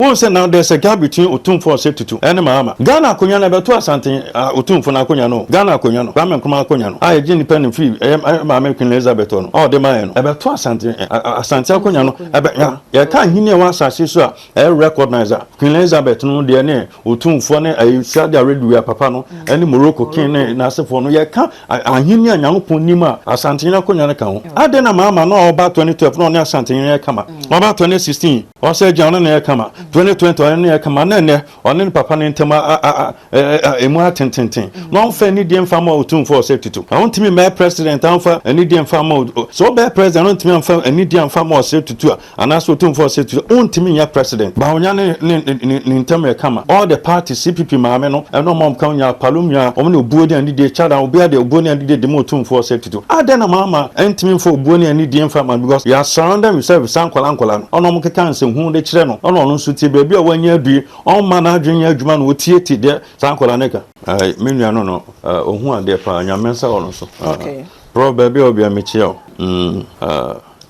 Wohu sɛ now there's a gap between Otumfoɔ Osei Tutu ɛne Mahama. Ghana akonwa no ɛbɛto Asante Otumfoɔ no akonwa no o. Ghana akonwa no, Kwame Nkrumah akonwa no a yɛgye nnipa no firi ɛyɛ maame Queen Elizabeth hɔ no a ɔde maa yɛn no, ɛbɛto Asante Asante akonwa no. Ɛbɛ ya yɛka ahenni a ɛwɔ asase so a ɛyɛ recognize a Queen Elizabeth no deɛ ne Otumfoɔ ne ɛyi Saudi Arabia papa no ɛne Morocco king ne n'asefoɔ no yɛka ahenni a Nyankopɔn nim a Asantehene akonwa no ka ho. Adɛn na Mahama no a ɔba 2012 na ɔne Asantehene yɛ kama, ɔba 2016 Ɔsɛ agya ɔne no yɛ kama. 2020 ɔne no yɛ kama na ɛnɛ ɔne ne papa no ntam emu atententen na ɔmfa anidie mfa ma Otumfoɔ Osei Tutu. Na ɔntumi mmɛyɛ president amfa anidie mfa ma sɛ ɔbɛyɛ president na ɔntumi amfa anidie amfa ma Osei Tutu a anaasɛ Otumfoɔ Osei Tutu a ɔntumi nyɛ president. Bawumia ne ne ne ntam yɛ kama. All the parties CPP maame no ɛne ɔmo a ɔmo ka ho nyinaa Palom nyinaa ɔmo ne obuo ne anidie Chada obiara de obuo ne anidie de ma Otumfoɔ Osei Tutu. Adɛn na Mahama ntumi mfa obuo ne anidie mfa ma no because yɛ surrounded himself with saa nkwadaa nkwadaa no ɔna ɔmo keka nsɛmhunu de kyerɛ no ɔna ɔno nso tie baabi a wanya adu yi ɔmma n'adwene nyɛ adwuma na ɔtie tie deɛ saa nkwadaa no ka. Ae me nua no no ɔhu adeɛ paa Nyame nsa wɔ no so Prof baabi a wɔ biara mekyia wo mm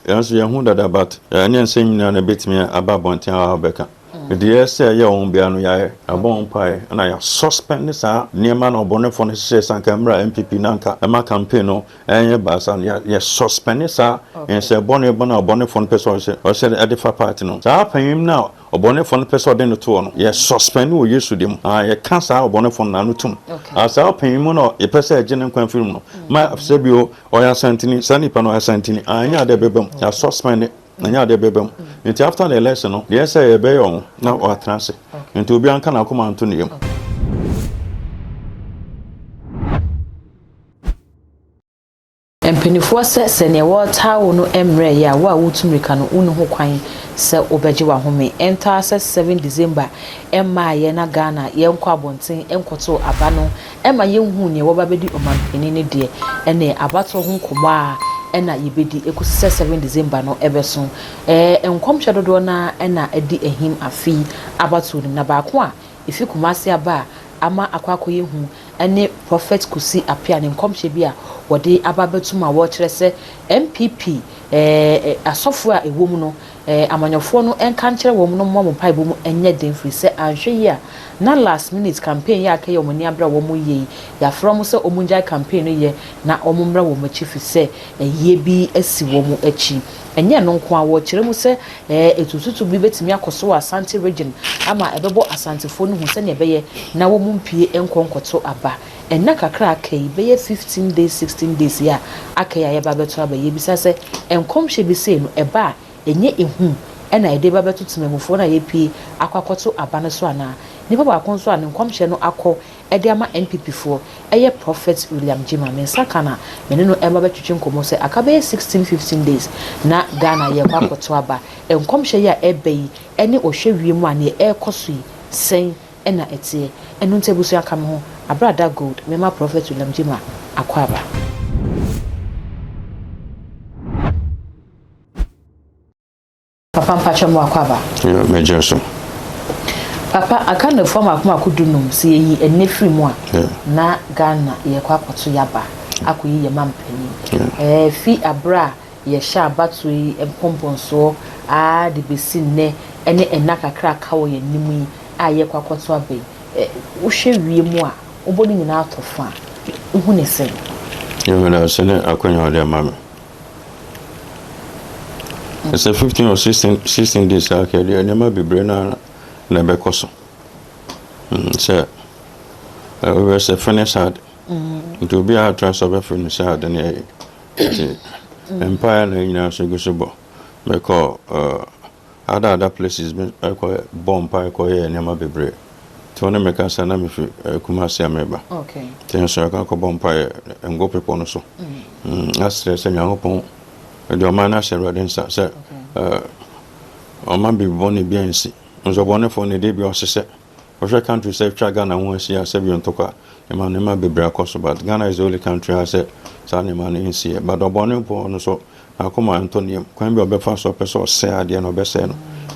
yɛn nso yɛhu dada but ɛnyɛ nsɛm nyinaa na ɛbɛtumi aba abɔnten a wabɛka. Deɛ ɛsɛ sɛ yɛyɛ wɔn biara no yɛayɛ, yɛabɔ wɔn mpaeɛ ɛna yɛ suspend saa nneɛma na ɔbɔnefoɔ no hyehyɛɛ sɛ anka mmra NPP na anka ɛma campaign no ɛnyɛ baasa no, yɛ suspend saa nhyɛ bɔne bɔ no a ɔbɔnefoɔ no pɛ sɛ ɔhyɛ ɔhyɛ ɛde fa party no. Saa panyin no a ɔbɔnefoɔ no pɛ sɛ ɔde no toɔ no, yɛ suspend wɔ Yesu din mu. Ah, yɛka saa ɔbɔnefoɔ no n'ano tom. Ah, saa ɔpanyin mu no a yɛpɛ sɛ yɛgye ne nkwa firi mu no, ma sɛ bio ɔyɛ asantini, saa nipa no ɔyɛ asantini, ah, ɛnyɛ adeɛ ɛbɛba mu, yɛ suspend. Ɛnyɛ adeɛ bɛba mu. Nti after the election no, deɛ ɛsɛ yɛbɛyɛ wɔn na wɔatena ase. Nti obiara nka n'akoma nto ne yam. Mpaninfoɔ sɛ sɛ neɛ wɔretaa wo no mmrɛɛyɛ a, wo a woretu mmirika no wonni ho kwan sɛ wobɛgye w'ahome. Ɛntaa sɛ 7 December mmaeɛ na Ghana yɛnkɔ abɔnten nkɔto aba no Ɛma yɛnhuu nea wɔba bɛdi ɔmanpanin no deɛ, ɛne abatoɔ ho nkɔmmɔ ara na yɛbɛdi kɔsi sɛ 7 December no bɛso. Ɛɛ nkɔmhyɛ dodoɔ no ara na adi ahim afe yi abatoɔ no mu, na baako a ɛfi Kumasi aba a ama akɔ akɔyɛ hu ne Prophet Kusi Appiah ne nkɔmhyɛ bi a wɔde aba abɛto mu a wɔrekyerɛ sɛ NPP ɛɛ asɔfoɔ a ɛwɔ mu no Amanyɔfoɔ no nka nkyerɛ wɔn no mmoa wɔn mpaebɔ mu nyɛ den firi sɛ anhwɛ yie a na last minute campaign yi a aka yi a wɔn ani abere a wɔn reyɛ yi yɛafrɛ wɔn sɛ wɔn ngyae campaign no yɛ na wɔn mmra wɔn akyi firi sɛ ayie bi asi wɔn akyi. Ɛnyɛ ɛno nko ara wɔrekyerɛ mu sɛ atututu bi bɛtumi akɔ so wɔ Asante region ama ɛbɛbɔ Asantefoɔ no hu sɛdeɛ ɛbɛyɛ na wɔn mpue nkɔ nkɔto aba. Nna kakra a aka yi, bɛyɛ 15 days, 16 days yi a aka yi a yɛreba abɛto aba yi, yɛbisa sɛ, nkɔmhyɛ bi sei no, ɛba a, ɛnyɛ ehu na ɛde ba bɛto temanmufoɔ no a yɛapue akɔ akɔto aba no so anaa? Nipa baako nso a ne nkɔmhyɛ no akɔ de ama NPP foɔ yɛ Prophet William Gyimah. Me nsa ka no a, me ne no reba bɛtwetwe nkɔmmɔ sɛ aka bɛyɛ 16, 15 days na Ghana yɛrekɔ akɔto aba. Nkɔmhyɛ yi a ɛreba yi ne ɔhwɛ wiem a deɛ ɛrekɔ so yi, sɛn na ɛteɛ. Ɛno nti abusua ka me ho aberɛ a Da Gold mema Prophet William Gyimah akwaaba. Papa mpakyɛ mo akwaaba. Yo, megye so. Papa, aka nnafua mako mako dunum, sɛ yɛyi ɛnnɛ firi mu a, na Ghana yɛkɔ akɔto yaba akɔyi yɛn mampanin. Ɛɛ, fi aberɛ a Yɛhyɛ abatoɔ yi mpɔmpɔnsoɔ ara de bɛsi nnɛ ne nna kakra a aka wɔ yɛn anim yi a yɛrekɔ akɔto aba yi, wohwɛ wiem a, wobɔ ne nyinaa tɔ fa a, wohu ne sɛn? Meda ase ne akwanya a wode ama me. Sɛ 15 or 16, 16 days a aka deɛ nneɛma bebree na na ɛbɛkɔ so. Sɛ wobɛ sɛ finish hard. Nti obiara tra sɛ ɔbɛ finish hard ne ɛyɛ. Nti mpaeɛ na yɛn nyinaa nso gu so bɔ. Mekɔ uh, other other places bi ɛkɔ bɔ mpaeɛ kɔ yɛ nneɛma bebree. Nti wɔne me kasa na mefi uh, Kumasi a meba. Okay. Nti nso yɛkɔ akɔbɔ mpaeɛ Ngo Bepɔ no so. Mm. Asrɛ sɛ Nyankopɔn de ɔman no ahyɛ Awurade nsa sɛ uh, ɔma biribi bɔne bi ansi. Nso ɔbɔnefoɔ no deɛ bi ɔhyehyɛ. Wohwɛ country sɛ atwa Ghana ho ahyia sɛ bio ntɔkwa nneɛma nneɛma bebree akɔ so but Ghana is the only country a sɛ saa nneɛma no nsiɛ but ɔbɔne mpo no so n'akoma ntɔ ne yam kwan bi a ɔbɛfa so ɔpɛ sɛ ɔsɛe adeɛ no ɔbɛsɛe no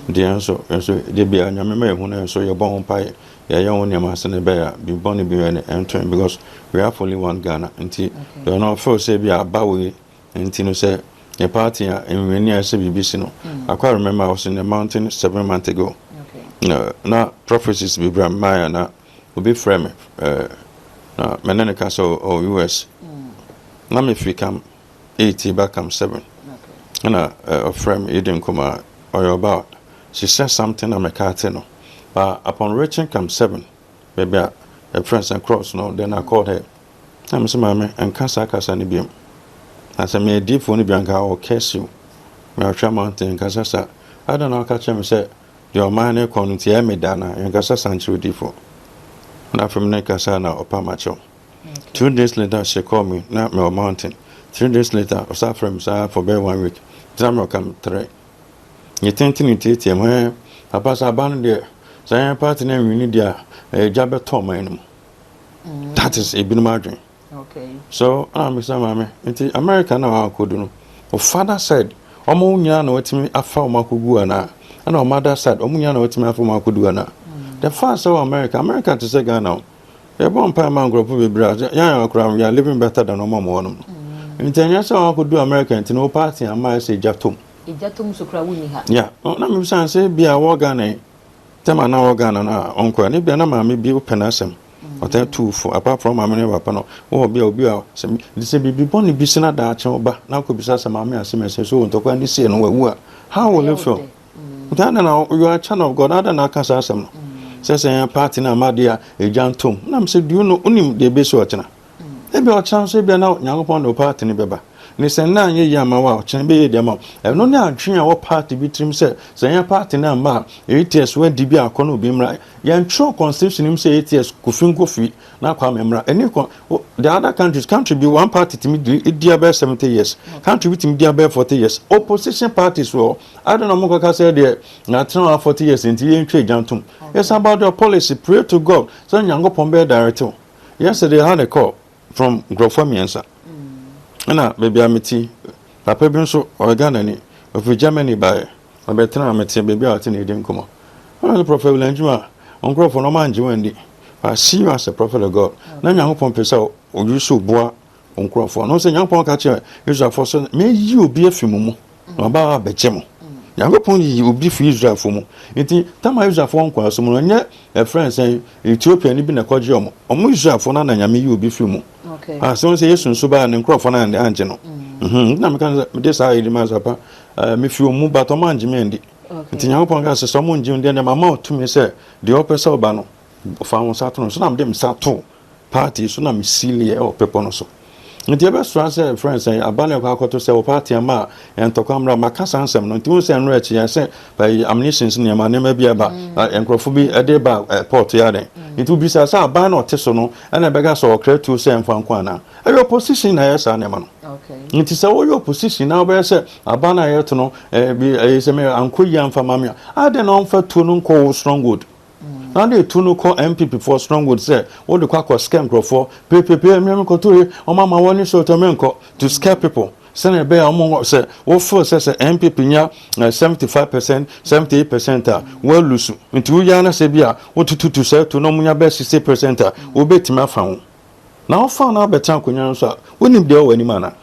deɛ nso nso de bia nyame ma yɛhu no nso yɛbɔ ho mpaeɛ yɛyɛ ho nneɛma ase no ɛbɛyɛ a biribi bɔne bi yɛ no ɛnto yɛn because we have only one Ghana nti deɛ ɔno ɔfeel sɛ bi a aba wei nti no sɛ yɛ party a nwini a ɛsɛ biribi si no I quite remember I was in the mountain 7 months ago. Na prophecies bebree a mmaeɛ na obi frɛ me na me ne no kasa wɔ US. Na mefiri camp 8 ba camp 7. Ɛna ɔfrɛ me yɛdi nkɔmmɔ a ɔyɛ ɔbaa. She said something na meka ate no. But upon reaching camp 7, baabi a yɛfrɛ sɛ cross no, then I called her. Na me sɛ maame nka saa kasa no biom. Na sɛ meyɛ diifoɔ no bi anka I will curse you. Mehwɛ mountain nkasa saa. Adɛn na waka kyerɛ me sɛ deɛ ɔman no kɔ no nti ɛyɛ me da na yɛnkasa saa nkyerɛ odiifoɔ. Na afei me ne kasa na ɔpa makyɛw. 2 days later she called me na mewɔ mountain. 3 days later ɔsa frɛ me saa for bɛyɛ one week. Nti na mewɔ camp 3. Ne tenten ne tietie mu ɛ papa sɛ aba no deɛ sɛ yɛn party no anwini deɛ a ɛyɛ gya bɛtɔ ɔman no mu. That is ebinom adwene. So ɛna mesa maame nti America na wakɔdu no, o father said ɔmo nyinaa na wɔtumi afa ɔmo akɔgu anaa, ɛna ɔmo mother side ɔmo nyinaa na wɔtumi afa ɔmo akɔdu anaa? The fact sɛ wɔ America, America te sɛ Ghana o, yɛbɔ mpae ma nkurɔfo bebree a yɛn akora we are living better than ɔmo a ɔmo wɔ nom no. Nti ɛnyɛ sɛ wɔn akɔdu America nti na wo party ama ɛsɛ gya tom. Ɛgya tom so koraa wonni ha. Yeah, na mebisa sɛ bia wɔ Ghana yi tɛma na wɔ Ghana no a ɔnkɔ ne bia na maame bi wopɛ n'asɛm ɔtɛn tu fo apart from maame ne papa no wowɔ bi a obi a sɛ biribi bɔne bi si na daakye wo ba na akɔbisa sɛ maame asɛm ɛsɛ so wɔ ntɔkwa ne sie no wawu a, how will you feel? Nti ada na you are a child of God, ada na aka saa asɛm no sɛ yɛn party no ama deɛ a ɛgya ntom na m sɛ do you know, wonim deɛ ɛbɛsi ɔkyena? Ebi ɔkyena nso ebia na Nyankopɔn de wo party no bɛba ne sɛ nna anyɛ yie ama wo a, ɔkyena bɛyɛ di ama wo. Ɛno ne adwene a wɔ party bi tirim sɛ yɛn party no amma a 8 years wadi bi akɔ no obi mmra. Yɛntwerɛ constitution mu sɛ 8 years Kofi Nkofi na Kwame mmra. Ɛne kɔ the other countries, country bi one party tumi di di abɛyɛ 70 years, country bi tumi di abɛyɛ 40 years. Opposition parties wɔ adi na ɔmo kɔka sɛ deɛ na atena hɔ 40 years nti yɛntwa egya ntom. It's about your policy. Pray to God sɛ Nyankopɔn bɛyɛ direct o. Yesterday I had a call from nkurɔfoɔ mmiɛnsa ɛna baabi a meti papa bi nso ɔyɛ Ghana ni, ɔfiri Germany baeɛ, ɔbɛtena a mete baabi a ɔte na ɛdi nkɔmmɔ. Ɔna sɛ Prophet William Juma nkurɔfoɔ no ɔma angye wɔn di. I see you as a prophet of God na Nyankopɔn pɛ sɛ ɔyi so boa nkurɔfoɔ no sɛ Nyankopɔn ka kyerɛ Israelfoɔ sɛ meyi obi afi mo mu na ɔba abɛgye mo. Nyankopɔn yi obi fi Israelfoɔ mu nti tama Israelfoɔ nkɔ aso mu no ɛnyɛ ɛfrɛ sɛ Ethiopia ni bi na ɛkɔgye ɔmo ɔmo Israelfoɔ no na Nyame yi obi fi mu. Asɛm sɛ Yesu nso baa ne nkurɔfoɔ no angye no na meka sɛ mede saa yɛdi ma sapa mefi ɔmu but ɔmo angye me andi. Nti Nyankopɔn ka sɛ sɛ ɔmo ngye deɛ deɛ mama ɔtumi sɛ deɛ ɔpɛ sɛ ɔba no fa wo nsa to no so na mede me nsa to party so na mesiliɛ ɛwɔ pepɔ no so. Nti ɛbɛsoa sɛ friend sɛ aba no ɛkɔ akɔto sɛ wo party ama a ɛntɔkwa mmra maka saa nsɛm no. Nti wo sɛ nnora akyi yɛ sɛ bɛyɛ ammunitions nneɛma nneɛma bi aba, nkurɔfo bi ɛde ba port yɛ aden. Nti wobisa sɛ aban na ɔte so no ɛna ɛbɛka sɛ ɔkra tuo sɛ ɛmfa nko anaa ɛyɛ opposition na ɛyɛ saa nneɛma no. Nti sɛ woyɛ opposition na wobɛyɛ sɛ aban no a yɛto no bi ɛyɛ sɛ me ankɔ yi amfa ma me a adɛn na ɔmfa tuo no nkɔ wo stronghold na de tu no kɔ NPP foɔ stronghold sɛ wode kɔ akɔ scare nkurɔfoɔ pepepe mmea kɔtɔ yi ɔmo ama wɔn ne so tɔ nkɔ to scare people sɛnea ɛbɛyɛ a ɔmo sɛ wofo sɛ NPP nya 75%, 78% a wɔalusu. Nti woyɛ na sɛ bi a wotututu sɛ tu na ɔmo nya bɛyɛ 60% a wobɛtumi afa ho na wofa na abɛtena akonnwa no so a wonim deɛ ɔwɔ anim ana.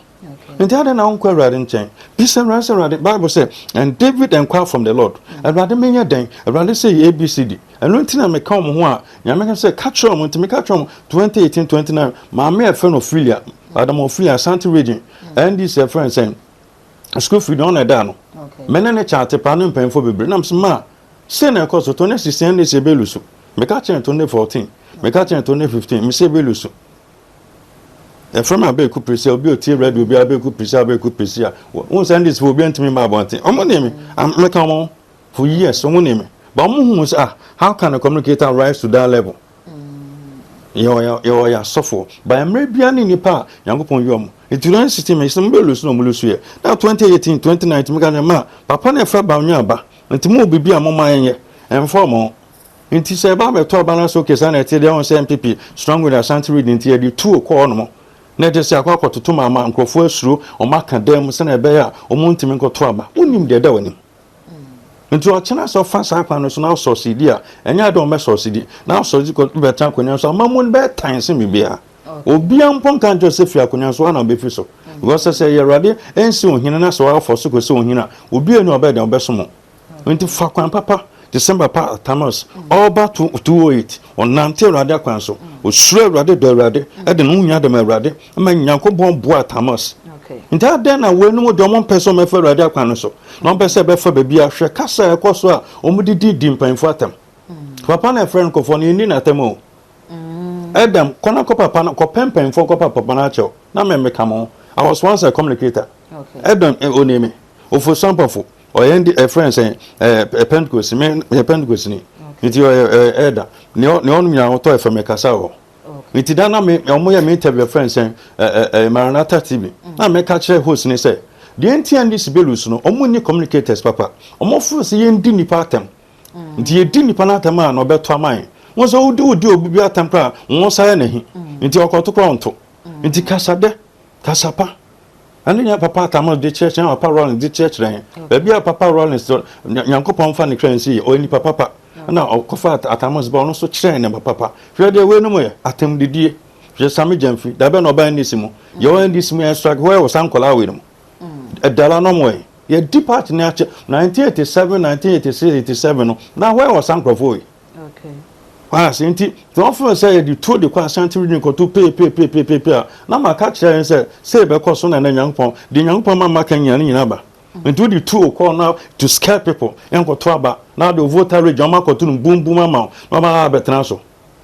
Nti adɛn na wonkɔ Awurade nkyɛn bisa Awurade sɛ Awurade, Bible sɛ, "And David inquired from the Lord," Awurade menyɛ dɛn? Awurade sɛ yɛ ABCD. Ɛno nti na meka wɔn ho a Nyame ka sɛ ka kyerɛ wɔn. Nti meka kyerɛ wɔn 2018 29 maame a ɛfrɛ no Ophelia Adam Ophelia, Ashanti Region NDC ɛfrɛ no sɛn school feed ɔna ɛda no mene ne kyate paa ne mpanyinfoɔ bebree nam sɛ maa sei na ɛkɔ so 2016 NDC ɛbɛlu so. Meka kyerɛ 2014, meka kyerɛ 2015 mesɛ ɛbɛlu so. Yɛfrɛ me abɛɛku pirisi a obi a otie radio bi abɛɛku pirisi abɛɛku pirisi a wɔn sɛ NDC fo obi ntumi mba abɔnten. Ɔmo ne me meka wɔn for years, ɔmo ne me but ɔmo hu sɛ, ah, how can a communicator rise to that level? Yɛwɔ yɛwɔ yɛ asɔfoɔ but mmerɛ bia ne nipa a Nyankopɔn yi ɔmo. Nti 2016 mɛ sɛ mo bɛ lusu na ɔmo lusu yɛ na 2018 2019 meka ne ma papa na ɛfrɛ ba onye aba. Nti mo bibi a mo ma yɛn yɛ ɛnfa ɔmo. Nti sɛ ɛba abɛtɔ ɔba no so kesa na ɛte deɛ ɔn sɛ NPP strong with Ashanti Region nti yɛde tuo kɔɔ nom na ɛte sɛ akɔ akɔtoto ma ama nkurɔfoɔ asuro ɔmo aka dan mu sɛnea ɛbɛyɛ a ɔmo ntumi nkɔto aba. Wonim deɛ ɛda w'anim. Nti ɔkyena sɛ ɔfa saa kwan no so na ɔsɔ sidi a ɛnyɛ ade ɔmɛ sɔ sidi na ɔsɔ sidi kɔ bɛtena akonnwa so ama mu no bɛyɛ tan se biribiara. Obiara mpo nka nkyerɛ sɛ firi akonnwa so ana ɔbɛfiri so because sɛ yɛ Awurade ɛnsi ohene na sɛ wɔafɔ so kɔsi ohene a obiara ni ɔbɛyɛ deɛ ɔbɛsom. Nti fa kwan papa. Te sɛ papa Thomas, ɔreba 208, ɔnante Awurade akwan so, ɔsuro Awurade, dɔ Awurade, ɛde ne ho nyinaa dɛm Awurade, ma Nyankopɔn boa Thomas. Nti adɛn na weinom deɛ ɔmo mpɛ sɛ ɔmɛfa Awurade akwan no so, na ɔmpɛ sɛ ɛbɛfa baabi a hwɛ kasa a ɛkɔ so a ɔmo didi di mpanyinfoɔ atam. Papa na ɛfrɛ no kɔfoɔ no, yɛnni n'atam o. Ɛdɛm, kɔ na kɔ papa no, kɔpɛ mpanyinfoɔ kɔ papa no akyɛw, na mɛ meka mo ho. I was once a communicator. Ɛdɛm, onie me, Ofosu Ampofo, ɔyɛ ndi ɛfrɛ no sɛn ɛɛ Pentecost, me yɛ Pentecost ni, nti ɔyɛ ɛɛ ɛda nea nea ɔno nyinaa ɔtɔ ɛfɛ me kasa wɔ nti da na me ɔmo yɛ me interview ɛfrɛ no sɛn ɛɛ ɛɛ Maranatha TV na me ka kyerɛ host ne sɛ deɛ nti a ndc belus no ɔmo nni communicators papa, ɔmo feel sɛ yɛn di nipa atɛm, nti yɛdi nipa no atɛm a na ɔbɛtɔ ama yɛn. Wɔn sɛ wodi wodi obi bi atɛm koraa wɔn nsa yɛ n'ahi, nti ɔkɔto koraa ɔnto. Nti kasa dɛ kasa pa ɛne nea Papa Atamos de kyerɛkyerɛ, Papa Rollins de kyerɛkyerɛ yɛn. Baabi a Papa Rollins, Nyankopɔn mfa ne kra nsi yɛ, ɔyɛ nipa papa, ɛna ɔkɔfa Atamos ba, ɔno nso kyerɛ nneɛma papa. Hwɛ deɛ wei no mu yɛ atɛmdidie. Hwɛ Sammy Gyamfi, dabɛ na ɔba NDC mu, yɛwɔ NDC mu yɛn strike hɔ yɛ wɔ saa nkɔlaa wei no mu ɛdala no mo yɛ yɛdi party ne akyɛ 1987, 1986, 87 no na hɔ yɛ wɔ saa nkurɔfoɔ yi ase. Nti tí wọ́n fún sɛ yɛde tuo de kɔ Ashanti Region kɔto peepeepeepeepe a, na ma ka kyerɛ yɛn sɛ sɛ yɛbɛkɔ so na ɛnɛ Nyankopɔn de Nyankopɔn ma ma ka nyina ne nyina ba. Nti wode tuo kɔ na to scare people yɛnkɔto aba na de Volta Region ɔma akɔto no bum bum ama wo na ɔma abɛtena so.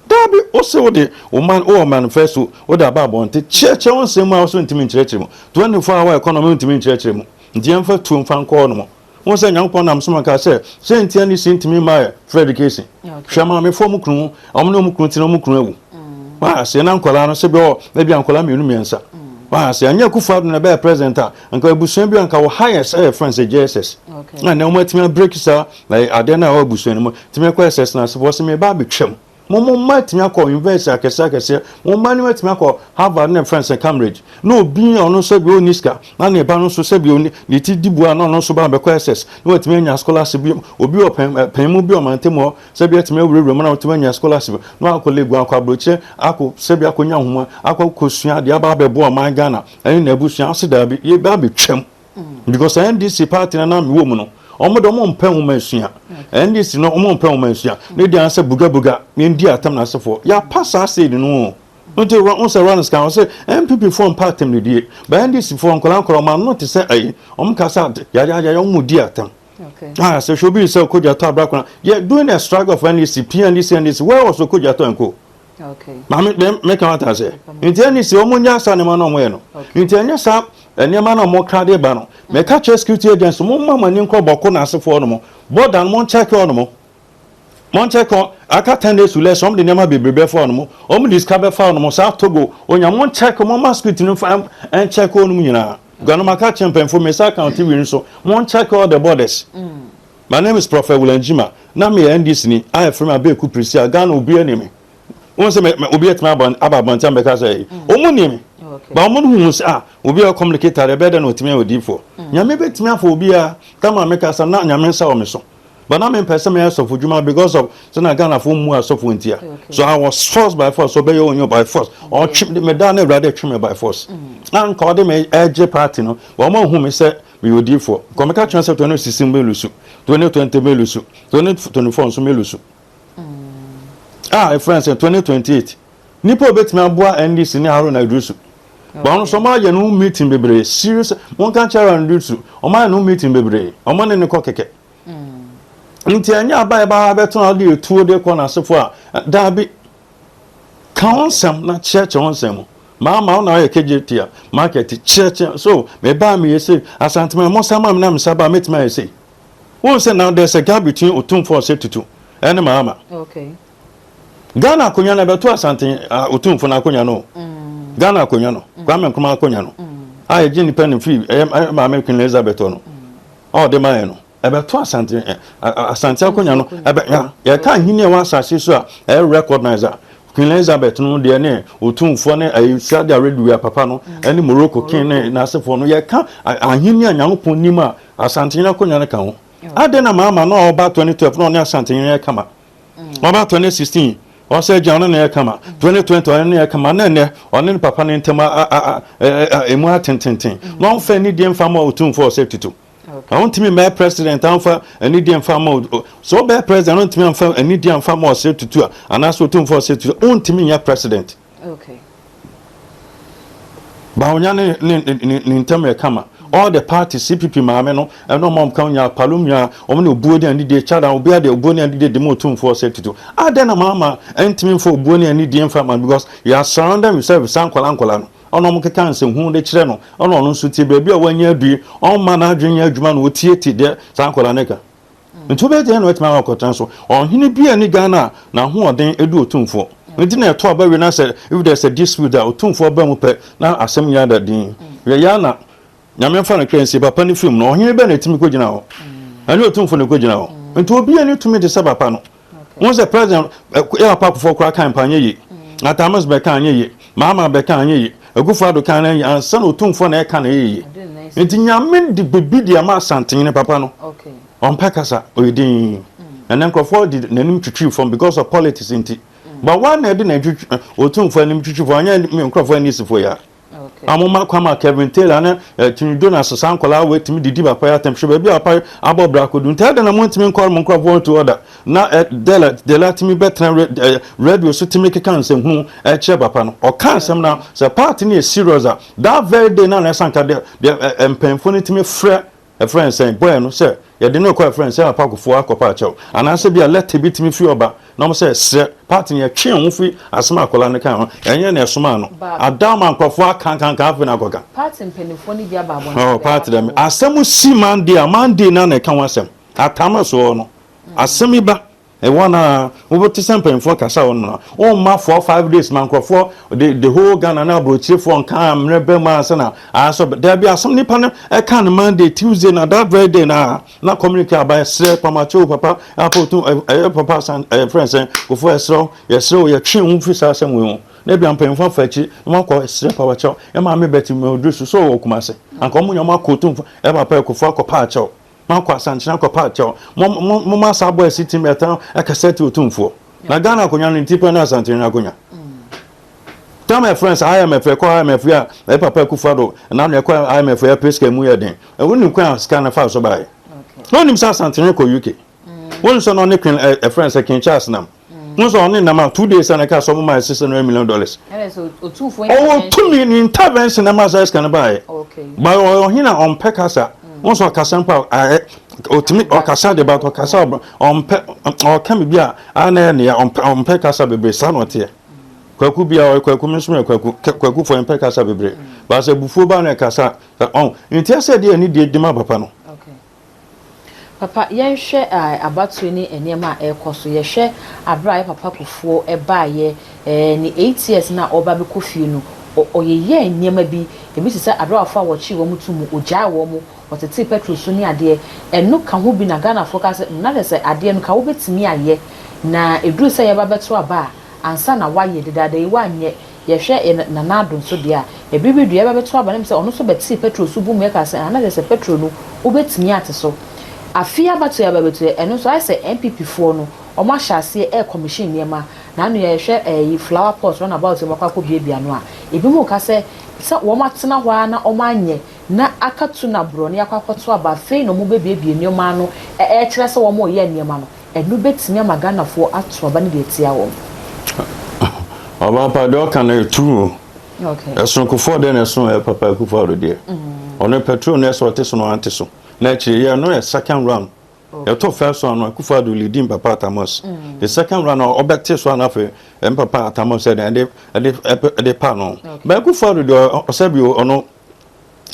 Daabi, wose wode wo man wowɔ manifesto wode aba abɔnte kyerɛkyerɛ wo nsɛm mu a wo so ntumi nkyerɛkyerɛ mu. 24 hour economy ntumi nkyerɛkyerɛ mu, nti yɛmfa tuo mfa nkɔ hɔ nom. Wɔn sɛ Nyankopɔn nam so ma ka sɛ sɛ ntia ne si ntumi ma yɛ free education. Hwɛ maamefoɔ mu kunu, ɔmo ne ɔmo kunu ti na ɔmo kunu awu wɔn ase na nkɔlaa no sɛ bi ɔ ebi nkɔlaa mmienu mmiɛnsa wɔn ase. Anyɛ Akufo Addo na ɛbɛyɛ president a, nka abusua bi a nka wɔ highest ɛyɛ friends JSS na nea wɔn atumi abreak saa adeɛ no a ɛwɔ abusua no mu tumi kɔ SS na asefo wɔsɛ meba abɛtwam mo mo mma atumi akɔ university akɛseɛ akɛseɛ, mo mma no atumi akɔ Harvard ne friends Cambridge, na obi a ɔno nso bi ɔnni sika na ne ba no nso sɛ bi ɔni ne ti di bua na ɔno nso ba bɛkɔ SS na watumi anya scholarship bi. Obi wɔ pɛn pɛn mu bi ɔmante mu hɔ sɛ bi atumi awurawura mu na watumi anya scholarship na wakɔ Legon, akɔ aburokyire, akɔ sɛ bi akɔnya nhoma, akɔ kɔsua adeɛ aba abɛboa ɔman Ghana ɛne n'abusua ase. Daabi, yɛ ba abɛtwam because NDC party na na mewɔ mu no, ɔmo de ɔmo mpɛ nwoma esua. NDC no, ɔmo mpɛ nwoma esua ne deɛ ansɛ bugabuga yɛn di atam n'asefoɔ yɛapa saa seed no o. Nti wɔn sɛ Rollins kan wɔsɛ NPP foɔ mpa atam ne die ba NDC foɔ nkɔla nkɔla ɔmo ano te sɛ ɛyi ɔmo kasa yayayaya ɔmo di atam. Ah, sɛ hwɛ obi sɛ Okudzeto Ablakwa yɛ doing a struggle of NDC, PNDC, NDC, where was Okudzeto nko? Maame meka wata sɛ nti NDC ɔmo nyɛ asa nneɛma na ɔmo yɛ no. Nti ɛnyɛ saa nneɛma na ɔmo kra de ba no. Mɛka kyerɛ security agents, mo mma mo ani nkɔ bɔko n'asefoɔ no mo border no, mo nkyɛn hɔ no mo nkyɛn kɔ. Aka 10 days to less, ɔmo de nneɛma bebree bɛfa hɔ no mo, ɔmo de sika bɛfa hɔ no mo saa Togo onya. Mo nkyɛn mo ma security no fa nkyɛn hɔ no mu nyinaa. Guanum aka kyerɛ mpanyinfo mesa account wi nso, mo nkyɛn all the borders. My name is Prophet Wulanjima na mi yɛ NDC ni a yɛ fɛ mi Abeeku Prisia. Ghana obi anim wọn sɛ mɛ obi atumi aba abɔnten bɛka sɛ ɔmo nim ba ɔmo no hu sɛ ah, obi a communicator ɛbɛyɛ dɛ na otumi ayɛ odiifoɔ. Nyame bɛtumi afɔ obi a kama mi kasa na Nyame nsa wɔ mi so, but na mi mpɛ sɛ mɛyɛ sɔfo dwuma because of sɛ na Ghana fo mu asɔfo ntia. So I was forced by force, ɔbɛyɛ onye by force ɔtwe me da na Awurade twe me by force na nka ɔde me ɛgye party no. Wɔn mo hu mi sɛ meyɛ odiifoɔ kɔmika kyerɛ sɛ 2016 mɛ lose, 2020 mɛ lose, 2024 nso mɛ lose. Ah, efrɛ sɛ 2028 nipa obetumi aboa NDC ne Haruna Iddrisu ba ɔno nso ɔmo ayɛ no meeting bebree serious. Wɔn ka kyerɛ Haruna Iddrisu, ɔmo ayɛ no meeting bebree, ɔmo ne ne kɔ kɛkɛ. Nti ɛnyɛ aba yɛ ba abɛto na ɔde etuo de kɔ n'asefo a. Daabi, ka wɔn nsɛm na kyerɛkyerɛ wɔn nsɛm mu. Maa maa na ɔyɛ Kejetia Market kyerɛkyerɛ so mɛ mi yɛ se Asantuma mo sama mi na mi saba mɛtumi ayɛ se wɔn sɛ now there is a gap between Otumfoɔ Osei Tutu ɛne Mahama. Ghana akonnwa no ɛbɛto Asante Otumfo no akonnwa no. Ghana akonnwa no, Kwame Nkrumah akonnwa no a yɛgye nipa no firi ɛyɛ maame Queen Elizabeth no a ɔde ma yɛn no, ɛbɛto Asante akonnwa no. Ɛbɛ yɛka ahini a ɛwɔ asase so a ɛyɛ recognize a Queen Elizabeth no deɛ ne Otumfoɔ ne ɛyɛ Saudi Arabia papa no ɛne Morocco king ne n'asefoɔ no. Yɛka ahini a Nyankopɔn nim a, Asante akonnwa no ka ho. Adɛn na Maama na ɔba 2012 na ɔne Asante yɛ kama, ɔba 2016 ɔsɛ gya ɔne ne yɛ kama, 2020 ɔne ne yɛ kama, na ɛnɛ ɔne ne papa ne ntɛm emu atententen na ɔmfɛ ne deɛ mfa ma Otumfoɔ Osei Tutu? Na wontumi mmɛyɛ president amfa anidie mfa ma sɛ wobɛyɛ president wontumi amfa anidie amfa ma Ɔsere Tutu a anaasɛ Otumfoɔ Ɔsere Tutu a wontumi nyɛ president. Okay. Bawumia ne ne ne ne ntam yɛ kama. All the parties CPP maame no ɛne ɔmo a ɔmo ka ho nyinaa Palom nyinaa ɔmo ne obuo ne anidie Chada obiara de obuo ne anidie de ma Otumfoɔ Ɔsere Tutu. Adɛn na maama ɛntumi mfa obuo ne anidie mfa ma because you are surrounded yourself with saa nkwadaa nkwadaa no. Ɔna ɔmo keka nsɛnhunu de kyerɛ no ɔna ɔno nso tie baabi a wanya adu yi ɔmma n'adwene nyɛ adwuma na ɔtie tie deɛ saa nkwadaa no ka. Nti wobɛyɛ dɛn na watumi akɔ akɔtena so? Ɔhene bi a ɛne Ghana a n'ahoɔden edu otumfoɔ. Nti na ɛto aba wie na sɛ if there's a dispute a otumfoɔ ba mu pɛ na asɛm nyinaa da din. Yɛyɛ a na Nyame mfa no kra nsie papa no firi mu no ɔhene bɛn na ɛtumi kɔgyina hɔ? Ɛnyɛ otumfoɔ na ɛkɔgyina hɔ. Nti obi ani tumi te sɛ papa no. Wohu sɛ president yɛ papa Kufuor koraa kan mpo anyɛ yie. Atta Mills bɛka anyɛ yie. Mahama bɛka anyɛ yie. Akufo Addo kan no anyɛ ansa na otumfoɔ na ɛka na ɛyɛ yie. Nti Nyame de biribi de ama Asantehene papa no. Ɔmpɛ kasa, ɔyɛ dinn. Ɛnɛ nkurɔfoɔ de n'anim twitwi fam because of politics nti. But woa na ɛde n'atwitwi otumfoɔ anim twitwi fam, anyɛ nkurɔfoɔ NDCfoɔ yi a. A Momma kwan ma Kevin Taylor ne Tony Jonas saa nkwadaa wei tumi didi papa yi atɛm. Hwɛ baabi a papa yi abɔ bra akɔdu. Nti adɛn na montumi nkɔre mo nkurɔfoɔ to order na Dela Dela tumi bɛtena radio so tumi keka nsɛmhunu kyerɛ papa no. Ɔka asɛm na sɛ party no yɛ serious a that very day na na ɛsɛ anka deɛ deɛ mpanyinfoɔ no tumi frɛ Ɛfrɛ no sɛn? Bɔɛ no sɛ yɛde no rekɔ ɛfrɛ no sɛ Papa Kufuor akɔpa akyɛw anaasɛ bi a lɛtɛ bi tumi firi ɔba na wɔn sɛ srɛ party no yɛtwe yɛn ho firi asɛm a akwadaa no kae ho ɛnyɛ na ɛsomaa no ada ama nkurɔfoɔ akankanka afei na akɔka. Party mpanimfoɔ no bi aba abɔnten Oh bɛka party dɛm kyerɛ wo. Asɛm si Monday a Monday no ara na ɛka ho asɛm atam soɔ no asɛm yi ba. Ɛwɔ no a wobɛte sɛ mpanyinfoɔ kasa wɔ no na wɔmma 4, 5 days ma nkurɔfoɔ de the whole Ghana ne aburokyirefoɔ nka mmerɛ bɛ mu ansa na asɔ daabi asɛm nipa no ɛka no Monday, Tuesday na that very day na na communique aba ɛsrɛ pamakyɛw papa apɔtu ɛyɛ papa san ɛyɛ frɛ sɛ kofoɔ ɛsrɛ yɛsrɛ wo yɛtwe ho firi saa asɛm wei ho na ebia mpanyinfoɔ afa akyi na wɔakɔ ɛsrɛ pamakyɛw ɛma me bɛti mɛ oduru so so wɔ Kumase anka wɔn nyɛ wɔn akɔ otumfo ɛyɛ papa ɛkofoɔ akɔpa akyɛw. Moakɔ Asankyene akɔpa akyɛw. Mo mo moma saa boys yi tumi ɛtan ɛkasa ti Otumfoɔ. Na Ghana akonwa no ne ti pɛ ne Asantehene akonwa. Tell my friends IMF ɛkɔ IMF yi a ɛyɛ Papa Akufo Addo na ano ɛkɔ IMF yɛ pɛ sika mu yɛ den. Wonim kwan a sika no faa so baeɛ. Na wonim sɛ Asantehene kɔ UK. Wonim sɛ na ɔne Queen ɛfrɛ no sɛ King Charles nam. Wonim sɛ ɔne nam a 2 days a na ɛka sɛ ɔmo maa $600 million. Ɔwɔ tumi ne intervention na ɛma saa sika no baeɛ. But ɔyɛ ɔhene a ɔmpɛ kasa. Wɔn sɛ ɔkasa mpo a ɛ ɔtumi ɔkasa de but ɔkasa ɔmpɛ ɔka biribi a a na ɛyɛ nea ɔmpɛ ɔmpɛ kasa bebree saa na ɔteɛ. Kwaku bia ɔyɛ kwaku me nso meyɛ kwaku kwaku fo yɛmpɛ kasa bebree. But sɛ abufuo ba na ɛkasa ɔn nti ɛsɛ deɛ ɛne deɛ di ma papa no. Papa, yɛnhwɛ abatoɔ ne nneɛma a ɛrekɔ so. Yɛhwɛ aberɛ a yɛ papa Kufuor baeɛ, ne 8 years no a ɔreba abɛkɔ fie no, ɔyeyɛɛ nneɛma bi. Ebi te sɛ abrɛwafoɔ a wɔkyee wɔn to mu, ɔgyae wɔn, ɔtetee petrol so ne adeɛ. Ɛno ka ho bi na Ghanafoɔ ka sɛ, na kyerɛ sɛ adeɛ no ka wobɛtumi ayɛ. Na ɛduru sɛ yɛba bɛto aba a, ansa na woayɛ dedaada yi woanyɛ. Yɛhwɛ yɛn Nana Addo nso deɛ a, ɛberɛ bi du yɛba bɛto aba no, sɛ ɔno nso bɛtee petrol so bu mu yɛka sɛ, ah, na kyerɛ sɛ petrol no wobɛtumi ate so. Afei abatoɔ yɛba bɛto ɛno nso ayɛ sɛ NPP foɔ no, wɔn ahyɛ aseɛ ɛɛ commission nneɛma. Na ano yɛhwɛ ɛyi flower pot roundabout wɔn akɔ akɔ biabia no a, ebi mu ka sɛ sɛ wɔn atena hɔ ara na wɔn anyɛ na aka tu na borɔ ne akɔ akɔto aba afei na wɔn bɛbiebie nneɛma ano ɛɛkyerɛ sɛ wɔn reyɛ nneɛma no, ɛno bɛtumi ama Ghanafoɔ ato aba no de atia wɔn. Ɔbaa pa deɛ ɔka no yɛ true. Ɛsono deɛ na ɛsono ɛ papa Akufo Addo deɛ. Ɔno petrol no ɛsɛ ɔte so no ante so. Na akyire yɛ no yɛ second round. Yɛtɔ first round no Akufo Addo leading papa Atamos. The second round no ɔbɛte so ana afei ɛm papa Atamos ɛde ɛde ɛde ɛde pa no. But Akufo Addo deɛ ɔsɛ bi ɔno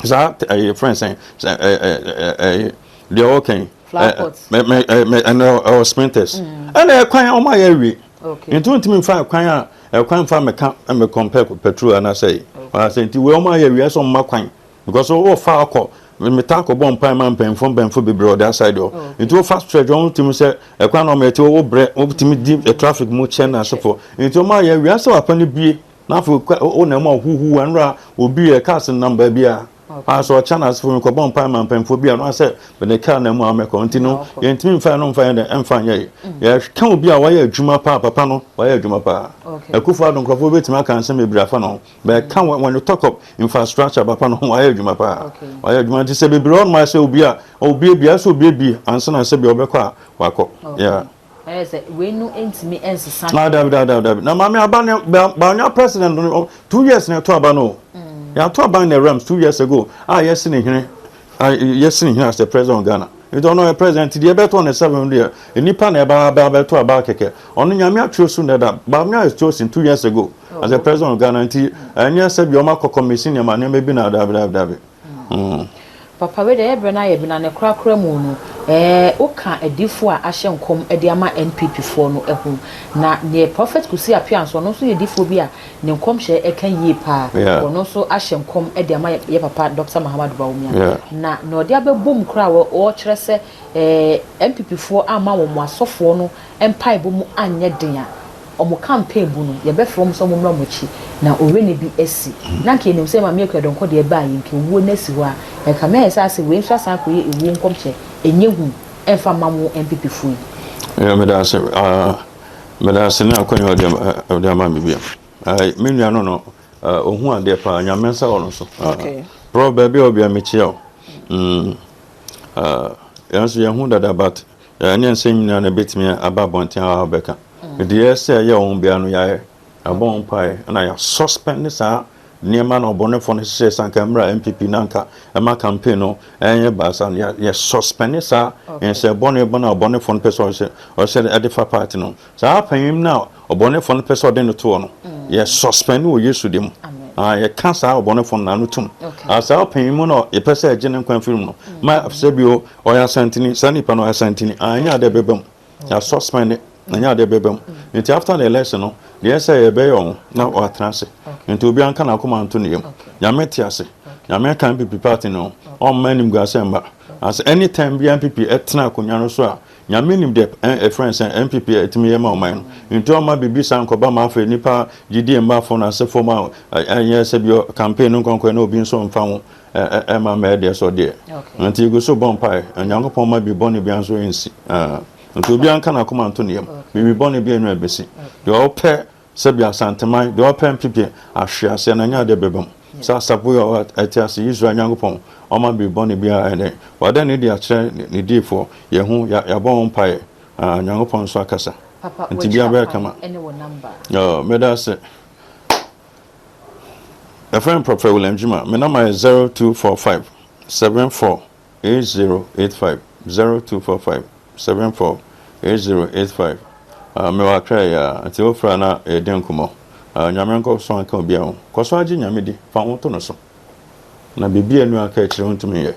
saa ɛyɛ friend sɛn ɛ ɛ ɛ deɛ ɔkɛn mɛ mɛ mɛ ɛnɛ ɛwɔ Spintex. Ɛna ɛkwan ɔmo ayɛ awie. Nti wontumi nfa ɛkwan a ɛkwan nfa mɛka mɛ compare petrol anaasɛ yi. Anaasɛ nti wei ɔmo ayɛ awie ɛsɛ ɔmo ma kwan because wɔfa akɔ meta akɔbɔ mpae ma mpanyinfoɔ mpanyinfoɔ bebree ɔde aside hɔ nti wofa stretch wɔn tumi sɛ ɛkwan na ɔmo yɛ ti wɔwɔ brɛ wɔtumi di traffic mu kyɛn na asefo nti ɔmo ayɛ awie asɛ wapa no bie na afei wo na ɛmo ahuhu ɛnura obi yɛ cars nam baabi a. A sɛ ɔkyɛ no asefo mekɔbɔ mpae ma mpanyimfoɔ bi a no asɛ mede kaa na mu a mɛkɔ nti no yɛntumi mfa no mfa yɛn dɛ ɛmfa nyɛ yɛ. Yɛka obi a wayɛ adwuma paa papa no wayɛ adwuma paa. Akufo Addo nkurɔfoɔ bɛtumi aka nsɛm bebree afa no ho. Bɛka when you talk of infrastructure papa no ho wayɛ adwuma paa. Wayɛ adwuma nti sɛ bebree hɔ nom ayɛ sɛ obi a obiebie ayɛ sɛ obiebie ansa na sɛ bia ɔbɛkɔ a wakɔ. Yeah. Ɛyɛ sɛ wei no ntumi nsesa. Ah, dabi dabi dabi dabi. Na maame aba ne ba president no 2 years na ɛto aba no. Yɛato aba in the realms 2 years ago a yɛsi ne hene a yɛsi ne hene as the president of Ghana. Nti ɔno yɛ president deɛ ɛbɛto ne seven deɛ nipa na ɛba aba abɛto aba kɛkɛ. Ɔno Nyame atwerɛ so dada. Bawumia is chosen 2 years ago as the president of Ghana nti ɛnyɛ sɛ bi ɔmo akɔ commission nneɛma nneɛma bi na dabi dabi dabi. Papa wei deɛ ɛyɛ berɛ no ayɛ bi na ne korakora mu no woka adiifoɔ a ahyɛ nkɔm de ama NPP foɔ no ho na neɛ Prophet Kusi Appiah nso, ɔno nso yɛ difoɔ bi a ne nkɔmhyɛ ɛka yie paa. Ɔno nso ahyɛ nkɔm de ama yɛ papa Dr. Mahamudu Bawumia na ɔde abɛbɔ mu koraa a ɔrekyerɛ sɛ NPP foɔ ama wɔn asɔfoɔ no mpaebɔ mu anyɛ den a ɔmo campaign bu no yɛbɛfrɛ wɔn sɛ ɔmo mmra ɔmo akyi na owe ne bi asi na nka enim sɛ Maame Akua Dɔnkɔ deɛ ɛbaa yi nka owuo no asi hɔ a ɛka mɛ sɛ asɛ wei nso asan akɔyɛ ewuo nkɔmhyɛ ɛnyɛ hu ɛmfa ma mo NPP foɔ yi. Yeah, meda ase meda ase ne akɔnya ɔde ama me bia. Me nua no ohun adeɛ paa Nyame nsa wɔ no so. Bro, baabi a obia mekyia wo. Yɛn nso yɛn ho dada but ɛne nsɛm nyinaa na ɛbɛtumi aba abɔnten a wɔbɛka. Deɛ ɛsɛ ɛyɛ wɔn bia no yɛayɛ abɔ wɔn mpaeɛ ɛna yɛ suspend saa nneɛma na ɔbɔnefoɔ no hyehyɛ sanka mmerɛ NPP nanka ɛma campaign no ɛnyɛ baasa no yɛ suspend saa nsɛ bɔne bɔ na ɔbɔnefoɔ no pɛ sɛ ɔhyɛ ɛde fa party no saa panyin no a ɔbɔnefoɔ no pɛ sɛ ɔde no toɔ no yɛ suspend wɔ Yesu de mu. Ah, yɛka saa ɔbɔnefoɔ no n'ano tom. Ah, saa panyin mu no yɛpɛ sɛ ɛgye ne nkwa firi mu no ma sɛ bio ɔyɛ Asantini saa nipa no ɔyɛ Asantini ah, ɛnyɛ adeɛ bɛba mu yɛ suspend ɛnyɛ adeɛ bɛba mu. Nti after the election no deɛ sɛ yɛbɛyɛ ɔho na watena ase nti obi anka n'akoma nto ne yam. Nyame te ase, Nyame ka NPP party no ɔmma animguase mba as anytime bi NPP ɛtena akonnwa no so a Nyame nim deɛ ɛfrɛ sɛ NPP ɛtumi yɛ ma ɔman no nti ɔma biribi saa nkɔba ma afei nipa gyidie mba fo no ase fam a ɛnyɛ sɛ bi campaign no nkɔnkɔ na obi nso mfa ho ɛma mɛɛ deɛ sɔ deɛ nti egu so bɔ mpae Nyankopɔn ma bi bɔne bia nso nsi nti obi anka n'akoma nto ne yam biribi bɔne bi enu ɛbɛsi deɛ ɔpɛ sɛbi Asanteman deɛ ɔpɛ NPP ahwe aseɛ na nyɛ adeɛ bɛba mu sɛ asafo yi a ɛte ase Israel Nyankopɔn ɔma biribi bɔne bi a ɛdɛ wada ne de akyerɛ ne diifoɔ yɛn ho yɛabɔ ho mpaeɛ Nyankopɔn nso akasa nti bia bɛyɛ kama. Meda ase. Yɛfrɛ me Prophet William Juma. Me number yɛ 0245 74 8085, 0245 74 8085. Mewɔ Akra yi a nti wofra na yɛdi nkɔmmɔ. Nyame nkɔ so anka obi a ho kɔ so agye Nyame di fa ho to no so na biribi a nu aka akyerɛ wo ntumi yɛ.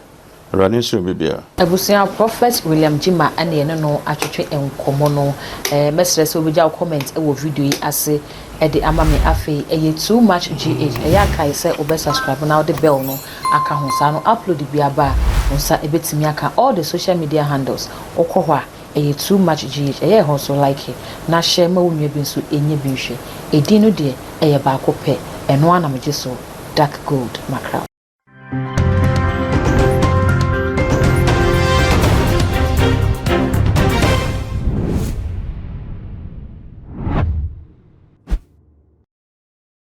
Awurade nhyira obi biara. Abusua, Prophet William Jima ɛne yɛne no atwetwe nkɔmmɔ no mɛsrɛ sɛ wobɛgya wo comment wɔ video yi ase ɛde ama me. Afei ɛyɛ Too Much GH. Ɛyɛ akae sɛ wobɛ subscribe na wode bell no aka ho saa no upload bi aba a wo nsa ɛbɛtumi aka. All the social media handles wokɔ hɔ a ɛyɛ Too Much GH. Ɛyɛ ɛhɔ nso like na hyɛ ma wo nua bi nso ɛnyɛ bi nhwɛ. Ɛdin no deɛ ɛyɛ baako pɛ, ɛno ara na megye so, Dark Gold Mackerel.